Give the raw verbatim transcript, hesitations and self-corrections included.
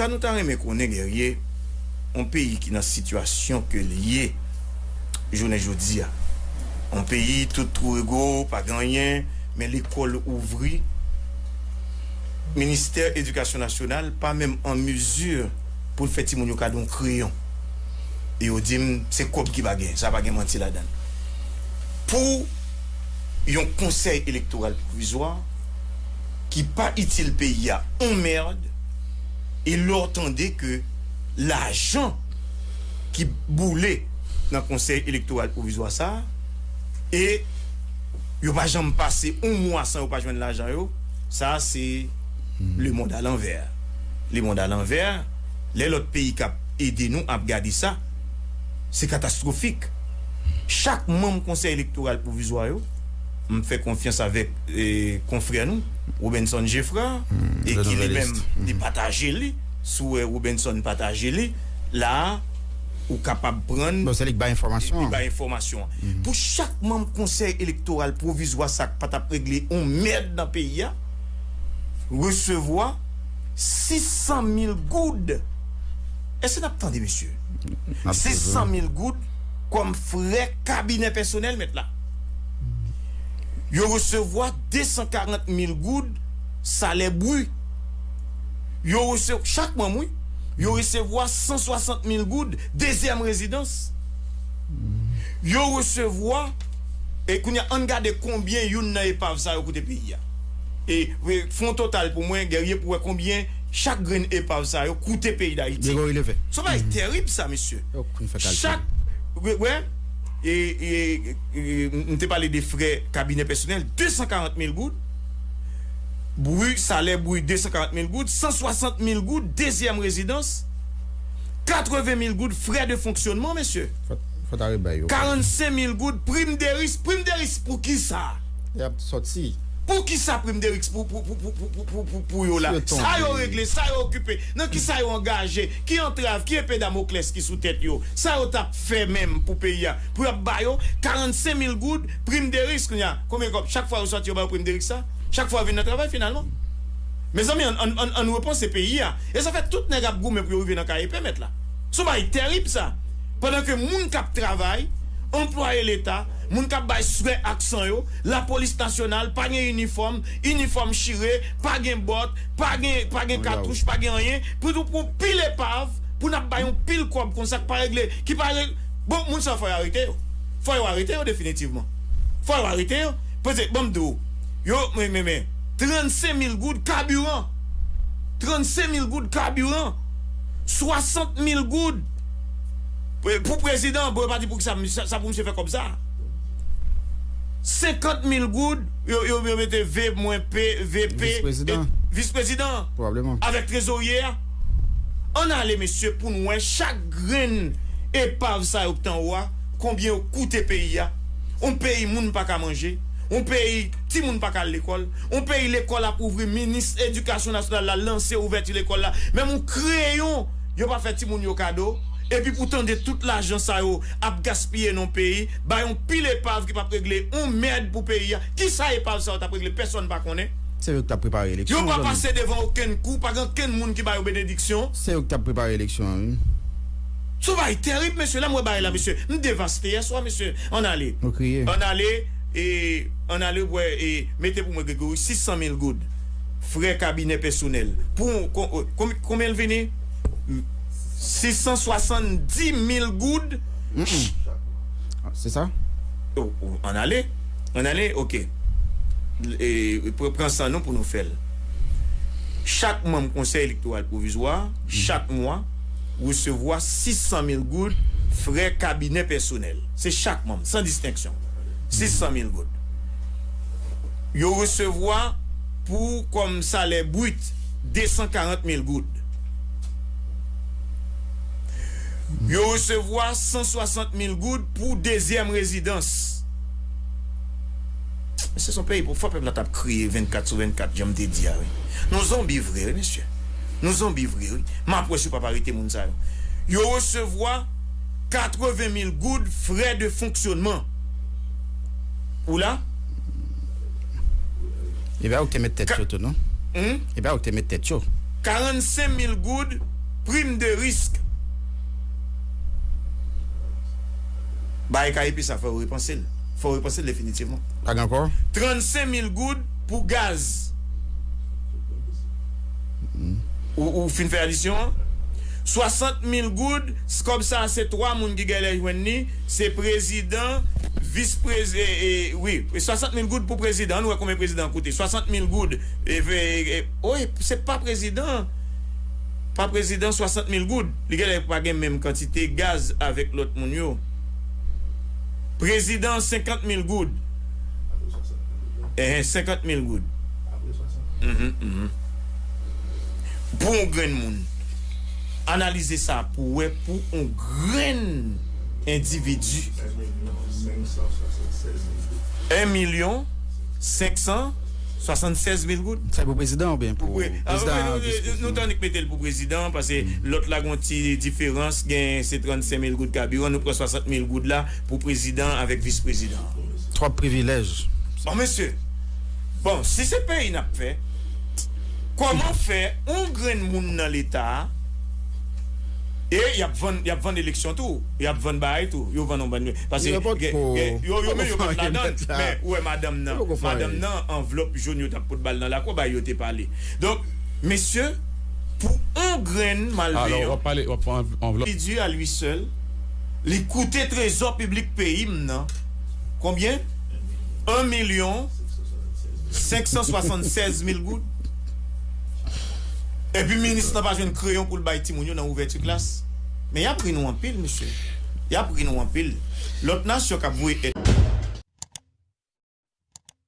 Sa nou ta renmen konnen, Guerrier, yon peyi ki nan sitiyasyon ke l ye jounen jodi a. Yon peyi tout twou ego, pa gen anyen, men lekòl ouvri. Ministè Edikasyon Nasyonal pa menm an mizi pou l fè timoun yo kado yon kreyon. E yo di m, se kòb ki pa gen, sa pa gen manti ladan l. Pou yon konsèy elektoral pwovizwa ki pa itil peyi a yon mèd, e lè w tande ke lajan ki boule nan konsèy elektoral pwovizwa sa a, e yo pa janm pase yon mwa san yo pa jwenn lajan yo, sa a se lemonn alanvè. Lemonn alanvè, lè lòt peyi k ap ede nou ap gade sa, se katastwofik. Chak manm konsèy elektoral pwovizwa yo, m fè konfyans avèk, e, konfrè nou, Robenson Geffrard, e ki li menm, li pataje li, si w wè Robenson pataje li, la a, ou kapab pran. Bon, se li k bay enfòmasyon an. Li bay enfòmasyon an. Pou chak manm konsèy elektoral pwovizwa sa k pa t ap regle yon mèd nan peyi a, resevwa sis san mil goud. Èske n ap tande, mesye? Sis san mil goud kòm frè kabinè pèsonèl mèt la. Yo resevwa de san karant mil goud salè bri. Yo resevwa, chak manm, wi. Yo resevwa san swasant mil goud dezyèm rezidans. Yo resevwa, e kounye a, ann gade konbyen youn nan epav sa yo koute peyi a. E, e, fè yon total pou mwen, Guerrier, pou wè konbyen chak grenn epav sa yo koute peyi Dayiti. Gregory Levin. Se yon bagay tèrib sa, mesye. Yo konn fè kalkil. Chak, wè, wè, e, e, e, m te pale de frè kabinè pèsonèl, de san karant mil goud. Bri, salè bri, de san karant mil goud, san swasant mil goud, dezyèm rezidans, katreven mil goud, frè de fonksyonman, mesye. Fò, fò ta rebay yo. Karannsenk mil goud, prim de risk. Prim de risk pou ki sa? Y ap sòti. Pou ki sa prim de risk pou, pou, pou yo la? Sa yo regle, sa yo okipe, nan ki sa yo angaje, ki antrav, ki epe Damoklès ki sou tèt yo? Sa yo t ap fè menm pou peyi a? Pou y ap ba yo karannsenk mil goud prim de risk, kounye a, konbyen kòb? Chak fwa yo sòti, yo ba yo prim de risk sa? Chak fwa yo vin nan travay, finalman? Mezanmi, ann, ann, ann, ann repanse peyi a. E sa fè tout nèg ap goumen pou yo rive nan K E P, mèt la. Se yon bagay tèrib, sa. Pandan ke moun k ap travay, anplwaye leta, moun k ap bay swè ak san yo, lapolis nasyonal, pa gen inifòm, inifòm chire, pa gen bòt, pa gen, pa gen katouch, pa gen anyen, pou, pou pil epav, pou n ap bay yon pil kòb konsa k pa regle, ki pa regle. Bon, moun sa yo fò yo arete yo. Fò yo arete yo definitivman. Fò yo arete yo. Paske, ban m di w, yo, men, men, men, trannsenk mil goud kabiran. Trannsenk mil goud kabiran. Swasant mil goud pou, pou prezidan. Bon, yo pa di pou ki sa, sa, sa pou misye fè kòb sa. Senkant mil goud, yo, yo, yo mete V, mwen, P, V P, vis prezidan. Vis prezidan. Pwobableman. Avèk trezorye a. Ann ale, mesye, pou n wè chak grenn epav sa yo ki t anwo a, konbyen yo koute peyi a. Yon peyi moun pa ka manje, yon peyi timoun pa ka al lekòl, yon peyi lekòl ap ouvri, minis edikasyon nasyonal la lanse ouvèti lekòl la, menm yon kreyon yo pa fè timoun yo kado, epi pou tande tout lajan sa yo ap gaspiye nan peyi, bay yon pil epav ki p ap regle yon mèd pou peyi a. Kisa epav sa yo t ap regle? Pèsonn pa konnen. Se yo ki t ap prepare eleksyon. Yo pa pase devan okenn kou, pa gen okenn moun ki ba yo benediksyon. Se yo ki t ap prepare eleksyon an, wi. Se yon bagay tèrib, mesye. Lè m wè bagay la, mesye, m devaste yèswa, mesye. Ann ale. Nou kriye. Ann ale, e, ann ale, wè, e, mete pou mwen, Gregory, sis san mil goud. Frè kabinè pèsonèl. Pou, kon-, kon-, konbyen l vini? Sis san swasanndis mil goud. Mm-mm. Ah, se sa? O, o, ann ale. Ann ale, oke. E, pr-, pran san nou pou nou fè l. Chak manm Konsèy Elektoral Pwovizwa, chak mwa, resevwa sis san mil goud frè kabinè pèsonèl. Se chak manm, san distenksyon. Sis san mil goud. Yo resevwa pou, kòm salè brit, de san karant mil goud. Yo resevwa san swasant mil goud pou dezyèm rezidans. Mesye, se yon peyi pou fò pèp la t ap kriye vennkat sou vennkat, jan m te di a, wi. Nou zonbi vre, wi, mesye. Nou zonbi vre, wi. M ap wè si yo p ap arete moun sa yo. Yo resevwa katreven mil goud frè de fonksyonman. Ou la? E pa yo ki te met tèt yo tou, non? Hmm? E pa yo ki te met tèt yo. Karannsenk mil goud Prim de risk. Bagay ka epi sa, fò yo repanse l. Fò yo repanse l definitivman. Pa gen ankò? Trannsenk mil goud pou gaz. Ou, ou fin fè adisyon an? Swasant mil goud, s-, kòb sa a se twa moun ki genlè jwenn li, se prezidan, vis prez-, e, e, wi, swasant mil goud pou prezidan. Ann wè konbyen prezidan an koute. Swasant mil goud. E, e, e, o, e, se pa prezidan. Pa prezidan, swasant mil goud. Li genlè pa gen menm kantite gaz avèk lòt moun yo. Prezidan, senkant mil goud. Enhen, senkant mil goud. Mhm, mhm. Pou yon grenn moun. Analize sa pou wè pou yon grenn endividi. En milyon senk san swasannsèz mil goud. Sa pou prezidan oubyen pou prezidan ak vis prezidan? Nou t annik mete l pou prezidan, paske lòt la gon ti diferans, gen se trannsenk mil goud kabiran, nou pran swasant mil goud la pou prezidan avèk vis prezidan. Twòp privilèj. Bon, mesye, bon, si se peyi n ap fè, kòman fè yon grenn moun nan leta a, e y ap vann, y ap vann eleksyon tou, y ap vann bagay tou, yo vann yon bann, paske yo, yo menm yo pa t ladan l, men ou wè madanm nan, madanm nan, anvlòp jòn yo t ap pot ba l nan lakou, bagay yo te pale. Donk, mesye, pou yon grenn malveyan, w ap pale, w ap pran anvlòp. Endividi a lwi sèl, li koute trezò piblik peyi m nan. Konbyen? En milyon senk san swasannsèz mil goud. Epi minis lan pa jwenn kreyon pou l bay timoun yo nan ouvèti klas. Men y ap ri nou anpil, mesye. Y ap ri nou anpil. Lòt nasyon k ap voye èd.